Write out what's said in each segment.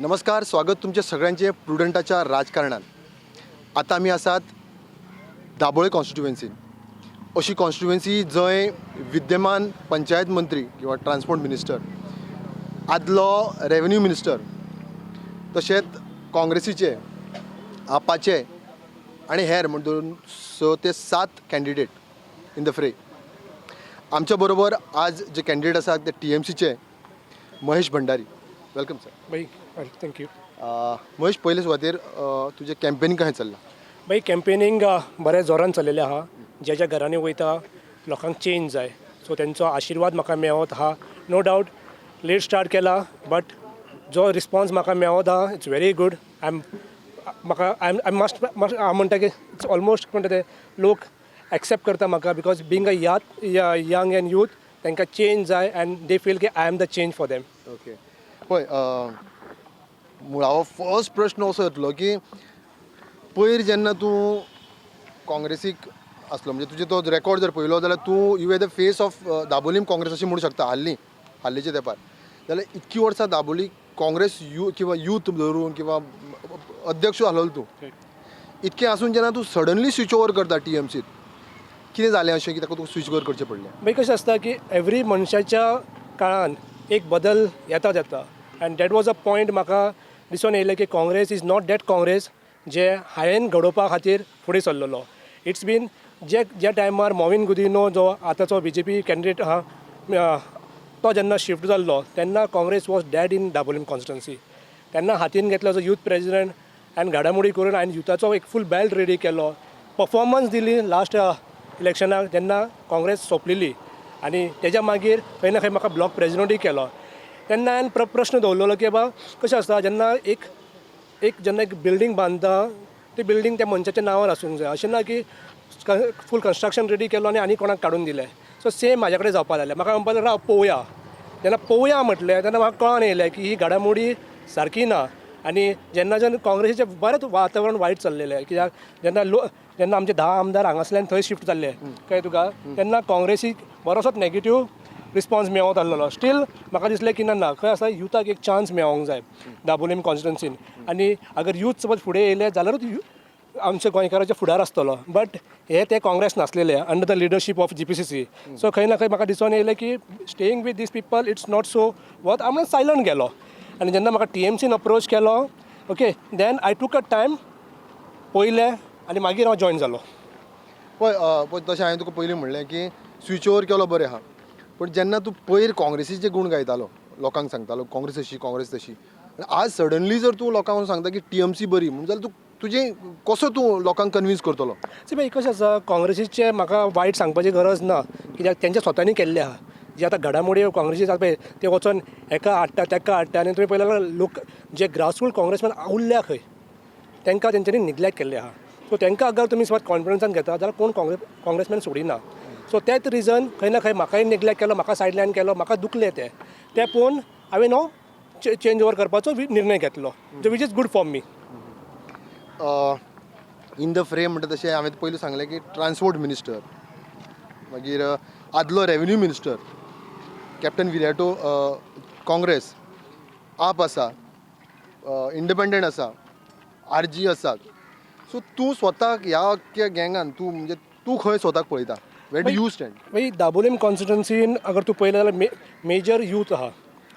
नमस्कार, स्वागत तुमचे सगळ्यांचे प्रुडंटाच्या राजकारणात. आतां आमी आसात दाबोळे कॉन्स्टिट्युएन्सीन. अशी कॉन्स्टिट्युएन्सी जंय विद्यमान पंचायत मंत्री किंवा ट्रान्सपोर्ट मिनिस्टर, आदलो रेवेन्यू मिनिस्टर, तशेंच काँग्रेसीचे, आपाचे आनी हेर म्हण धरून 6 ते 7 कॅन्डिडेट इन the फ्रे. आमच्या बरोबर आज जे कॅन्डिडेट आसात ते टीएमसीचे महेश भंडारी. Welcome sir. बाई, thank you. Mahesh, पयले सुवातेर तुजें कॅम्पेनिंग कशें चल्लां? बाई, कॅम्पेनिंग बऱ्या जोरान चललेलें आहा. ज्या ज्या घरांनी वयता, लोकांक चेंज जाय, सो तेंचो आशिर्वाद म्हाका मेवत आहा. नो डावट लेट स्टार्ट केला, बट जो रिस्पॉन्स म्हाका मेवत आहा, it's very good. I am म्हाका I must हांव म्हणटा की it's almost म्हणटा ते लोक एक्सेप्ट करता म्हाका, because being a yacht young and youth, तांकां चेंज जाय एंड they feel की I am the change for them. Okay, पळय, मुळावो फर्स्ट प्रश्न असो येतलो की पयर जेन्ना तूं काँग्रेसीक आसलो, म्हणजे तुजें तो रेकॉर्ड जर पळयलो जाल्यार तूं you are the face of Dabolim Congress अशें म्हणूं शकता. हाल्ली हाल्लीच्या तेंपार जाल्यार इतकी वर्सां दाबोली काँग्रेस you किंवा यूथ धरून किंवा अध्यक्ष आसलेलो तूं. इतकें आसून जेन्ना तूं सडनली स्विच ओवर करता टीएमसीत, कितें जालें अशें की ताका तुका स्विच ओवर करचें पडलें? मागीर कशें आसता की एवरी मनशाच्या काळान एक बदल येता येता and that was a point. म्हाका दिसून येयलें की Congress is not that Congress जे हांवें घडोवपा खातीर फुडें सरलेलो. It's been जे ज्या टायमार मॉविन गुदिनो, जो आतांचो बीजेपी कॅन्डिडेट आहा, तो जेन्ना शिफ्ट जाल्लो तेन्ना Congress was dead in Dabolim constituency. तेन्ना हातीन घेतलो जो यूथ प्रेजिडेंट आनी घडामोडी करून हांवें युथाचो एक फूल बेल्ट रेडी केलो. परफॉर्मन्स दिली लास्ट इलेक्शनाक जेन्ना काँग्रेस सोंपलेली आनी तेज्या मागीर खंय ना खंय म्हाका ब्लॉक प्रेजिडेंटूय केलो. तेन्ना हांवें प्रश्न दवरलेलो की बाबा, कशें आसता, जेन्ना एक एक जेन्ना एक बिल्डींग बांदता, ती बिल्डींग त्या मनशाच्या नांवार आसूंक जाय. अशें ना की फूल कन्स्ट्रक्शन रेडी केलो आनी आनी कोणाक काडून दिलें. सो सेम म्हाज्या कडेन जावपा लागलें. म्हाका म्हणपाक लागलें, राव पळोवया. जेन्ना पळोवया म्हटलें तेन्ना म्हाका कळोन येयलें की ही घडामोडी सारकी ना. आनी जेन्ना जेन्ना काँग्रेसीचें बरेंच वातावरण वायट चल्लेलें, कित्याक जेन्ना लो जेन्ना आमचे 10 आमदार हांगासल्यान थंय शिफ्ट जाल्ले, कळ्ळें तुका, तेन्ना काँग्रेसीक बरोसोच नेगेटीव रिस्पॉन्स मेळत आसलेलो. स्टील म्हाका दिसलें की ना ना, खंय आसा, युथाक एक चान्स मेळोंक जाय दाबोलीम कॉन्स्टिट्युन्सीन आनी अगर यूथ सपोज फुडें येयले जाल्यारूच आमच्या गोंयकाराचे फुडार आसतलो. बट हे ते काँग्रेस नासलेले under the leadership of GPCC. So खंय ना खंय म्हाका दिसून येयलें की staying with these people, it's not so worth. हांव सायलंट गेलो आनी जेन्ना म्हाका टीएमसीन अप्रोच केलो, okay, then I took a time, पयलें आनी मागीर हांव जॉयन जालो. पळय, पळय, तशें हांवें तुका पयलीं म्हणलें की स्विच ओवर केलो बरें आहा, पूण जेन्ना तूं पयर काँग्रेसीचे गूण गायतालो, लोकांक सांगतालो काँग्रेस अशी, काँग्रेस तशी, आनी आज सडनली जर तूं लोकांक सांगता की टीएमसी बरी म्हणून जाल्यार तूं तुजें कसो तूं लोकांक कन्विन्स करतलो? सी बाई, कशें आसा, काँग्रेसीचें म्हाका वायट सांगपाची गरज ना, कित्याक तेंच्या स्वतानी केल्लें आहा. जे आतां घडामोडी काँग्रेसी जाता पळय, ते वचोन हेका हाडटा, तेका हाडटा आनी तुवें पळयलें जाल्यार लोक जे ग्रासरूट काँग्रेसमॅन उरल्या खंय, तांकां तेंच्यांनी निग्लेक्ट केल्लें आहा. सो तांकां अगर तुमी समज कॉन्फिडन्सान घेता जाल्यार कोण काँग्रेसमॅन सोडिना. सो तेच रिजन खंय ना खंय म्हाकाय निग्लेक्ट केलो, म्हाका सायडलायन केलो. म्हाका दुखलें तें. तें पळोवन हांवें न्हू चेंज ओवर करपाचो निर्णय घेतलो, which is good for me. In the frame म्हणटा तशें हांवें पयलीं सांगलें की ट्रान्सपोर्ट मिनिस्टर, मागीर आदलो revenue minister captain Viriato, Congress, आप आसा, इंडिपेंडंट आसा, आरजी आसा. सो तूं स्वताक ह्या अख्ख्या गँगान तूं म्हणजे तूं खंय स्वताक पळयता? Where do you stand? मागीर दाबोलीम कॉन्स्टिट्युन्सीन अगर तूं पळयलें जाल्यार मेजर यूथ आहा.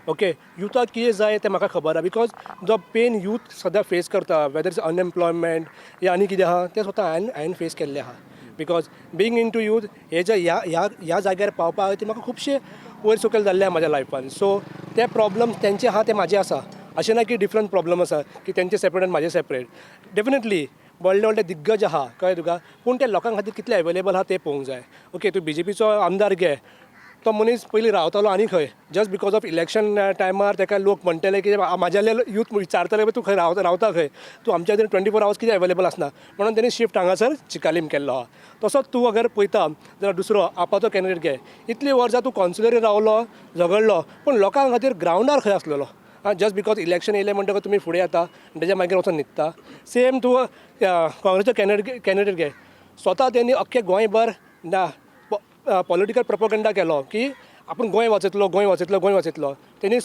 ओके, युथाक कितें जाय तें म्हाका खबर आहा, because जो पेन यूथ सद्या फेस करता, वेदर it's unemployment या आनी कितें आहा, तें स्वता हांवें फेस केल्लें आहा. Because being in to youth, हे जे ह्या ह्या ह्या जाग्यार पावपा खातीर म्हाका खुबशे वयर सकयल जाल्ले आहा म्हाज्या लायफान. सो ते प्रॉब्लम्स तेंचे आहा ते म्हाजे आसा. अशें ना की डिफरंट प्रॉब्लम आसा की तेंचे सेपरेट आनी म्हाजे सेपरेट. डेफिनेटली व्हडले व्हडले दिग्गज आहा, कळ्ळें तुका, पूण ते लोकां खातीर कितले अवेलेबल आहा तें पळोवंक जाय. ओके, तूं बीजेपीचो आमदार घे, तो मनीस पयलीं रावतालो आनी खंय, जस्ट because of election टायमार ताका लोक म्हणटले की म्हाज्याले यूथ विचारतले, तूं खंय रावता, रावता खंय तूं, आमच्या खातीर 24 आवर्स कितें अवेलेबल आसना म्हणून तेणी शिफ्ट हांगासर चिकालीम केल्लो आहा. तसोच तूं अगर पळयता जाल्यार दुसरो आपाचो कॅन्डिडेट घे. इतलीं वर्सां तूं कॉन्सिलरी रावलो, झगडलो, पूण लोकां खातीर ग्रावंडार खंय आसलेलो? आं, जस्ट because election येयलें म्हणटकच तुमी फुडें येता आनी तेज्या मागीर वचोन न्हिदता. सेम तूं काँग्रेसचो कॅन्डिडेट घे. स्वता तेणी अख्खे गोंयभर ना पॉलिटिकल प्रोपोगंडा केलो की आपूण गोंय वाचयतलो, गोंय वाचयतलो, गोंय वाचयतलो. तेणी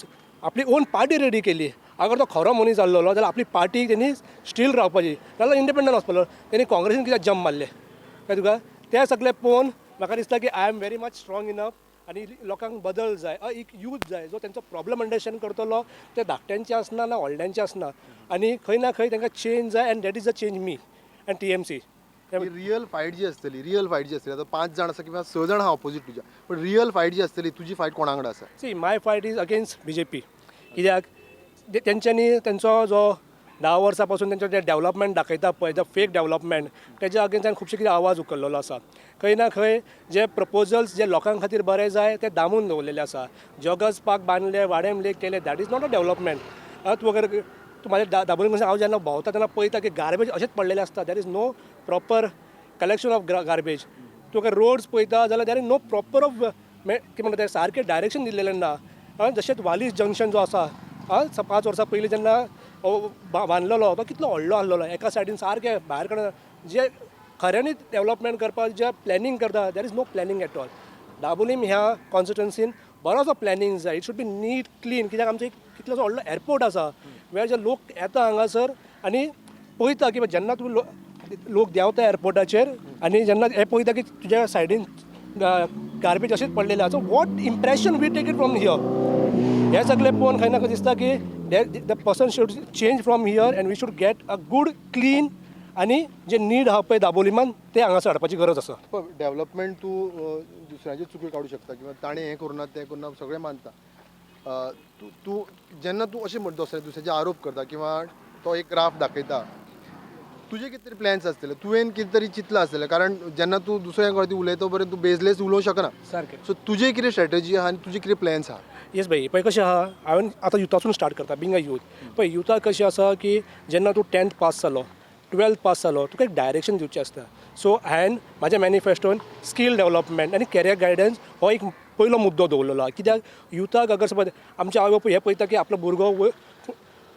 आपली ओन पार्टी रेडी केली. अगर तो खरो मनीस जाल्लो जाल्यार आपली पार्टी तेणी स्टील रावपाची, नाल्यार इंडिपेंडंट वचपालो. तेणी काँग्रेसीन कित्याक जम्प मारले काय तुका तें सगळें पळोवन म्हाका दिसता की I am very much strong enough आनी लोकांक बदल जाय, एक यूथ जाय जो तेंचो प्रॉब्लम अंडरस्टँड करतलो. ते धाकट्यांचे आसना ना व्हडल्यांचे आसना आनी खंय ना खंय तांकां चेंज जाय and that is the change me and TMC. Real fight जी आसतली, रियल फायट जी आसतली, आतां पांच जाण आसा किंवा स जाण आहा ऑपोजीट तुज्या, पण रियल फायट जी आसतली, तुजी फायट कोणा वांगडा आसा? See, my fight is against BJP. कित्याक तेंच्यांनी तेंचो जो 10 वर्सां पासून तेंचो जे डेवलपमेंट दाखयता पळय, the fake development, तेज्या अगेन्स्ट हांवें खुबशे कितें आवाज उखल्लेलो आसा. खंय ना खंय जे प्रपोजल्स जे लोकां खातीर बरे जाय ते दामून दवरलेले आसा. जॉगर्स पार्क बांदले, वाडेम लेक केले, that is not a development. तूं अगर तूं म्हाज्या दाबोलीम हांव जेन्ना भोंवता तेन्ना पळयता की गार्बेज अशेंच पडलेलें आसता. There is no proper collection of garbage. तुका रोड्स पळयता जाल्यार there is no proper of कितें म्हणटा तें, सारकें डायरेक्शन दिल्लेलें ना. आं, जशेंच वालीस जंक्शन जो आसा, आं, 5 वर्सां पयलीं जेन्ना बांदलेलो तो कितलो व्हडलो आसलेलो. एका सायडीन सारकें भायर कडेन जे खऱ्यांनी डेवलपमेंट करपाक जे प्लॅनिंग करता, there is no planning at all. Dabolim ह्या कॉन्स्टिट्युन्सीन बरोसो प्लॅनिंग जाय. It should be neat, clean. कित्याक आमचो एक कितलोसो व्हडलो एअरपोर्ट आसा वेर जे लोक येता हांगासर आनी पळयता की जेन्ना तूं लोक देंवता एअरपोर्टाचेर आनी जेन्ना हे पळयता की तुज्या सायडीन गार्बेज अशेंच पडलेलें आसा, so what impression we take it from here? हें सगळें पळोवन खंय ना खंय दिसता की the person should change from here and we should get a good, clean आनी जे नीड आहा पळय दाबोलिमान, ते हांगासर हाडपाची गरज आसा. डेवलपमेंट तूं दुसऱ्यांच्यो चुक्यो काडूं शकता किंवा ताणें हें करूं ना, तें करूं ना, सगळें मानता. तूं तूं जेन्ना तूं अशें म्हण दुसऱ्याचे आरोप करता किंवा तो एक ग्राफ दाखयता, तुजे कितें तरी प्लॅन्स आसतले, तुवें कितें तरी चिंतलां आसतलें, कारण जेन्ना तूं दुसऱ्या खातीर उलयता बरें, तूं बेजलेस उलोवंक शकना. सो तुजे कितें स्ट्रेटजी आहा आनी तुजे कितें प्लॅन्स आहा? येस भाई, पळय कशें आहा, हांवें आतां युथासून स्टार्ट करता, बींग अ यूथ. पळय, युथाक कशें आसा की जेन्ना तूं 10th पास जालो, 12th पास जालो, तुका एक डायरेक्शन दिवचें आसता. सो हांवें म्हाज्या मॅनिफेस्टोन स्कील डेवलपमेंट आनी कॅरियर गायडन्स हो एक पयलो मुद्दो दवरलेलो आहा. कित्याक युथाक अगर समज आमचे आवय बापूय हे पळयता की आपलो भुरगो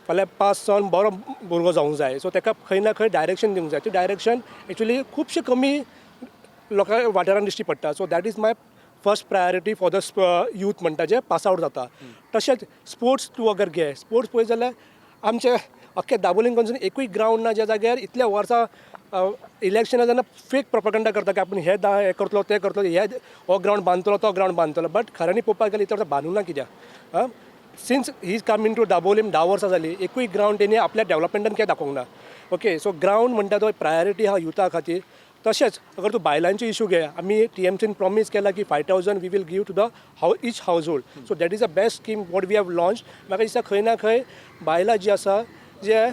फाल्यां पास जावन बरो भुरगो जावंक जाय, सो ताका खंय ना खंय डायरेक्शन दिवंक जाय. ती डायरेक्शन एक्चुली खुबशे कमी लोकां वाठारान दिश्टी पडटा. So that is my first priority for the youth म्हणटा जे पास आवट जाता. तशेंच स्पोर्ट्स तूं अगर घे, स्पोर्ट्स पळयत जाल्यार आमचे अख्खे दाबोलीम कॉन्स्टिट्युएन्सीन एकूय ग्रावंड ना, ज्या जाग्यार इतल्या वर्सां इलेक्शनां जेन्ना फेक प्रोपगंडा करता की आपूण हे दा हें करतलो, तें करतलो, हे हो ग्रावंड बांदतलो, तो ग्रावंड बांदतलो, बट खऱ्यांनी पळोवपाक गेल्यार इतल्या वर्सां बांदूंक ना. कित्याक since he come in to Dabolim 10 वर्सां जालीं, एकूय ग्रावंड तेणी आपल्या डेवलपमेंटान कित्याक दाखोवंक ना? ओके, सो ग्रावंड म्हणटा तो प्रायोरिटी आहा युथा खातीर. तशेंच अगर तूं बायलांचे इशू घे, आमी टीएमसीन प्रॉमीस केला की 5,000 we will give to the each household. So that is a best scheme what we have launch. म्हाका दिसता खंय ना खंय बायलां जी आसा जे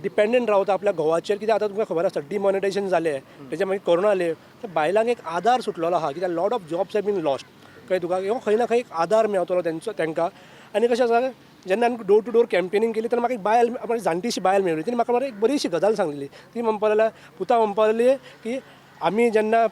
डिपेंडंट रावता आपल्या घोवाचेर, कित्याक आतां तुमकां खबर आसा डिमॉनिटायझेशन जालें, तेच्या मागीर कोरोना आले, तर बायलांक एक आदार सुटलेलो आहा. कित्याक lot of jobs have been lost. कळ्ळें तुका? हो खंय ना खंय एक आदार मेवतलो तेंचो तांकां. आनी कशें आसा, जेन्ना आमी डोर टू डोर कॅम्पेनींग केली तेन्ना म्हाका एक बायल, आपली जाणटीशी बायल मेळ्ळी. तिणें म्हाका मरे एक बरीशी गजाल सांगलेली. ती म्हणपाक लागली, पुता, म्हणपाक लागली की आमी जेन्ना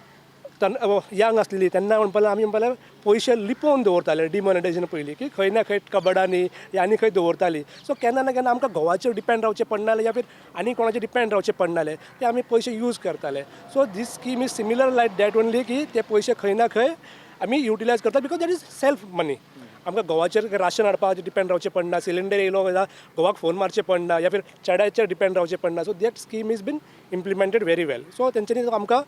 यंग आसलेली तेन्ना म्हणपाक लागली, आमी म्हणपाक लागले पयशे लिपोवन दवरताले डिमॉनिटायझेशन पयलीं, की खंय ना खंय कबडांनी या आनी खंय दवरताली. सो केन्ना ना केन्ना आमकां घोवाचेर डिपेंड रावचें पडनालें या फिर आनी कोणाचेर डिपेंड रावचें पडनालें, ते आमी पयशे यूज करताले. So this scheme is similar like that only, की ते पयशे खंय ना खंय आमी युटिलायज करता because that is self money. आमकां घोवाचेर राशन हाडपाक डिपेंड रावचें पडना, सिलिंडर येयलो जाल्यार घोवाक फोन मारचें पडना या फिर चेड्याचेर डिपेंड रावचें पडना. So that scheme is been implemented very well. So तेंच्यांनी तो आमकां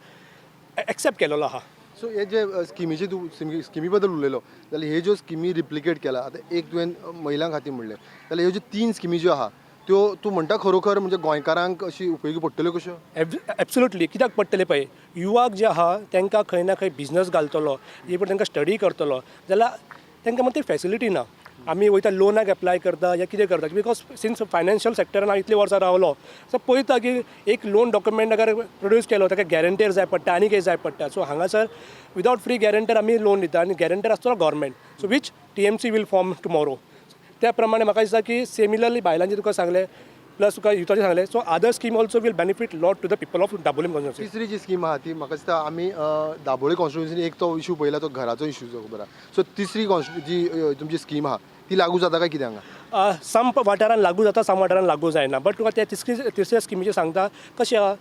एक्सेप्ट केलेलो आहा. सो हे जे स्किमीचे तूं स्किमी बद्दल उलयलो जाल्यार हे ज्यो स्किमी रिप्लिकेट केला, आतां एक तुवें महिलां खातीर म्हणलें, जाल्यार ह्यो ज्यो तीन स्किमी ज्यो आहा त्यो तूं म्हणटा खरोखर म्हणजे गोंयकारांक अशी उपयोगी पडटल्यो कश्यो? एब्सोल्युटली. कित्याक पडटले पळय, युवाक जे आहा तांकां खंय ना खंय बिजनस घालतलो, if तांकां स्टडी करतलो जाल्यार तांकां मागीर ती फेसिलिटी ना. आमी वयता लोनाक एप्लाय करता या कितें करता, because since financial सेक्टरान हांव इतलीं वर्सां रावलो, सो पळयता की एक लोन डॉक्युमेंट अगर प्रोड्यूस केलो ताका गॅरंटर जाय पडटा आनी कितें जाय पडटा. सो हांगासर विदावट फ्री गॅरंटर आमी लोन दिता आनी गॅरंटर आसतलो government, so which TMC will form tomorrow. त्या प्रमाणे म्हाका दिसता की सिमिलरली बायलांचें तुका सांगलें, प्लस तुका युथाचें सांगलें, so other scheme also will benefit lot to the people of Dabolim constituency. तिसरी जी स्कीम आहा ती म्हाका दिसता आमी दाबोळी कॉन्स्टिट्युन्सीन एक तो इशू पळयला, तो घराचो इशू जो खबर आहा. सो तिसरी जी तुमची स्कीम आहा ती लागू जाता काय कितें हांगा? सम वाठारान लागू जाता, सम वाठारान लागू जायना. बट तुका त्या तिसऱ्या स्किमीचें सांगता, कशें आहा,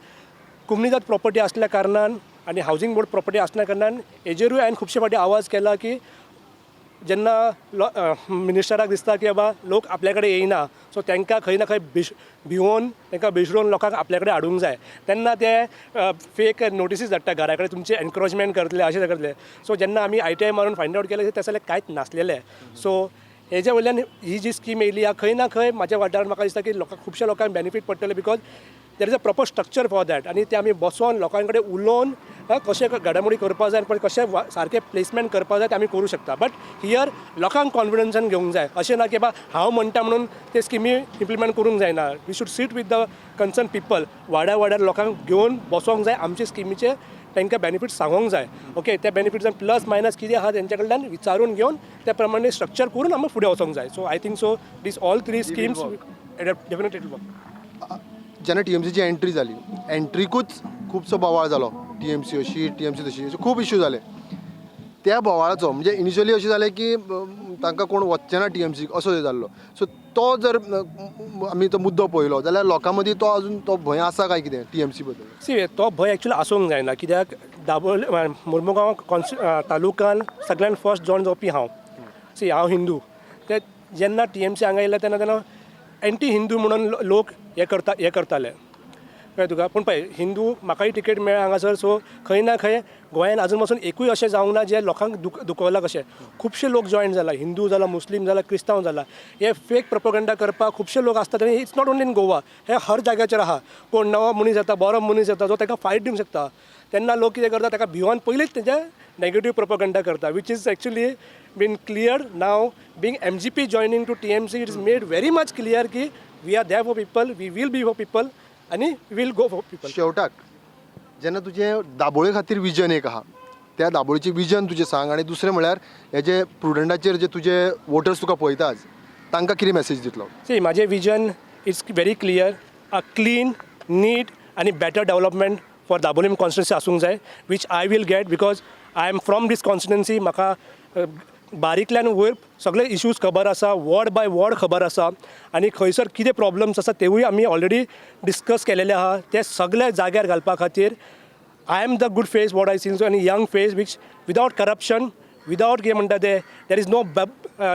कुमनिदाद प्रॉपर्टी आसल्या कारणान आनी हावजींग बोर्ड प्रॉपर्टी आसल्या कारणान हेजेरूय हांवें खुबशे फावटी आवाज केला की जेन्ना मिनिस्टराक दिसता की बाबा लोक आपल्या कडेन येयना, सो तांकां खंय ना खंय भिवोन तांकां बेशडोवन लोकांक आपल्या कडेन हाडूंक जाय, तेन्ना ते फेक नोटिसीस धाडटा घरा कडेन, तुमचें एनक्रोचमेंट करतले, अशें करतले. सो जेन्ना आमी आरटीआय मारून फायंड आवट केलें, तें जाल्यार कांयच नासलेलें. सो हेज्या वयल्यान ही जी स्कीम येयली आहा, खंय ना खंय म्हाज्या वाठारांत म्हाका दिसता की लोकांक, खुबश्या लोकांक बेनिफीट पडटलें, because there is a proper structure for that. आनी ते आमी बसोन लोकां कडेन उलोवन कशें घडामोडी करपा जाय, पण कशें सारकें प्लेसमेंट करपा जाय, ते आमी करूं शकता. बट here लोकांक कॉन्फिडन्सान घेवंक जाय. अशें ना की बाबा हांव म्हणटा म्हणून ते स्किमी इम्प्लिमेंट करूंक जायना. We should sit with the concern people. वाड्या वाड्यार लोकांक घेवन बसोंक जाय, आमचे स्किमीचे तांकां बेनिफीट सांगोंक जाय. ओके, त्या बेनिफिट्सान प्लस मायनस कितें आहा तेंच्या कडल्यान विचारून घेवन त्या प्रमाणे स्ट्रक्चर करून आमी फुडें वचोंक जाय. So I think so these all three schemes definitely work. जेन्ना टीएमसीची एंट्री जाली, एंट्रीकूच खुबसो बोवाळ जालो, टीएमसी अशी, टीएमसी तशी, अशे खूब इश्यू जाले. त्या बोवाळाचो म्हणजे इनिशियली अशें जालें की तांकां कोण वचचे ना टीएमसीक, असो जाल्लो. सो तो जर आमी तो मुद्दो पळयलो जाल्यार लोकां मदीं तो अजून तो भंय आसा काय कितें टीएमसी बद्दल? सी, तो भंय एक्चुअली आसूंक जायना, कित्याक दाबोळ मुर्मुगांव कॉन्स तालुकान सगळ्यान फर्स्ट जॉयन जावपी हांव. सी, हांव हिंदू. ते जेन्ना टीएमसी हांगा येयले तेन्ना एंटी हिंदू म्हणून लोक हे करता, हे करताले, कळ्ळें तुका? पूण पळय, हिंदू म्हाकाय टिकेट मेळ्ळा हांगासर. सो खंय ना खंय गोंयान आजून पासून एकूय अशें जावंक ना जे लोकांक दुखवलां कशें. खुबशे लोक जॉयन जाला, हिंदू जाला, मुस्लीम जाला, क्रिस्तांव जाला. हे फेक प्रोपोगंडा करपाक खुबशे लोक आसतात आनी it's not only in Goa, हे हर जाग्याचेर आहा. कोण नवो मनीस येता, बरो मनीस येता, जो ताका फायट दिवंक शकता, तेन्ना लोक कितें करता, ताका भिवन पयलींच तेजें नेगेटीव प्रोपोगंडा करता, which is actually been clear now. Being MGP joining to TMC, it is made very much clear की we are there for people, we will be for people आनी will go for people. शेवटाक जेन्ना तुजें दाबोळे खातीर vision एक आहा, त्या दाबोळीचें vision तुजें सांग आनी दुसरें म्हळ्यार हे जे प्रुडंटाचेर जे तुजे वोटर्स तुका पळयता आज, तांकां कितें मॅसेज दितलो? सी, म्हाजें vision is very clear: a clean, neat आनी better development for Dabolim constituency आसूंक जाय, which I will get because I am from this constituency. म्हाका बारीकल्यान वयर सगळे इश्यूज खबर आसा, वॉर्ड बाय वॉर्ड खबर आसा आनी खंयसर कितें प्रॉब्लम्स आसा तेवूय आमी ऑलरेडी डिस्कस केलेले आहा. ते सगळे जाग्यार घालपा खातीर I am the good face what I seen आनी young face which without corruption, without कितें म्हणटा ते, there is no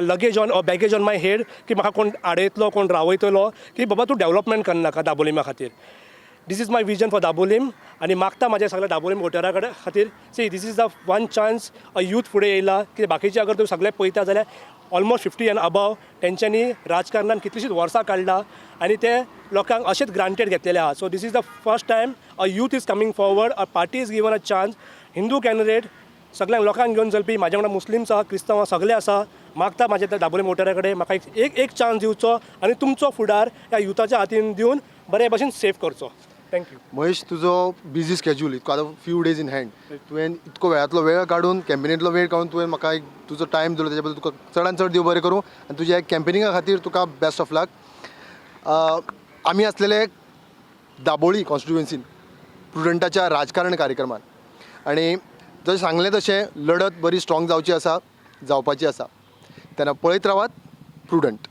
luggage on or baggage on my head की म्हाका कोण आडयतलो, कोण रावयतलो की बाबा तूं डेवलपमेंट करनाका दाबोलिमा खातीर. This is my vision for Dabolim आनी मागता म्हाज्या सगळ्या दाबोलीम वोटरा कडेन खातीर. See, this is the one chance a youth फुडें येयला की बाकीचे अगर तुमी सगळे पळयता जाल्यार ऑलमोस्ट 50 एंड अबाव, तेंच्यांनी राजकारणान कितलींशींच वर्सां काडलां आनी ते लोकांक अशेंच ग्रांटेड घेतलेले आहा. So this is the first time a youth is coming forward, a party is given a chance, Hindu candidate, सगळ्यांक लोकांक घेवन चलपी. म्हाज्या वांगडा मुस्लिम्स आहा, क्रिस्तांव आहा, सगळे आसा. मागता म्हाज्या त्या दाबोलीम वोटरा कडेन, म्हाका एक एक चान्स दिवचो आनी तुमचो फुडार ह्या युथाच्या हातीन दिवन बरे भशेन सेफ करचो. Thank you. Mahesh, तुजो बिजी स्केड्यूल इतको, आतां फ्यू डेज इन हँड, तुवें इतको वेळांतलो वेळ काडून, कॅम्पेनींतलो वेळ काडून तुवें म्हाका एक तुजो टायम दिलो, तेज्या बद्दल तुका चडान चड देव बरें करूं आनी तुज्या कॅम्पेनिंगा खातीर तुका बेस्ट ऑफ लक. आमी आसलेले दाबोळी कॉन्स्टिट्युएन्सीन प्रुडंटाच्या राजकारण कार्यक्रमान आनी जशें सांगलें तशें लढत बरी स्ट्रॉंग जावची आसा, जावपाची आसा. तेन्ना पळयत रावात प्रुडंट.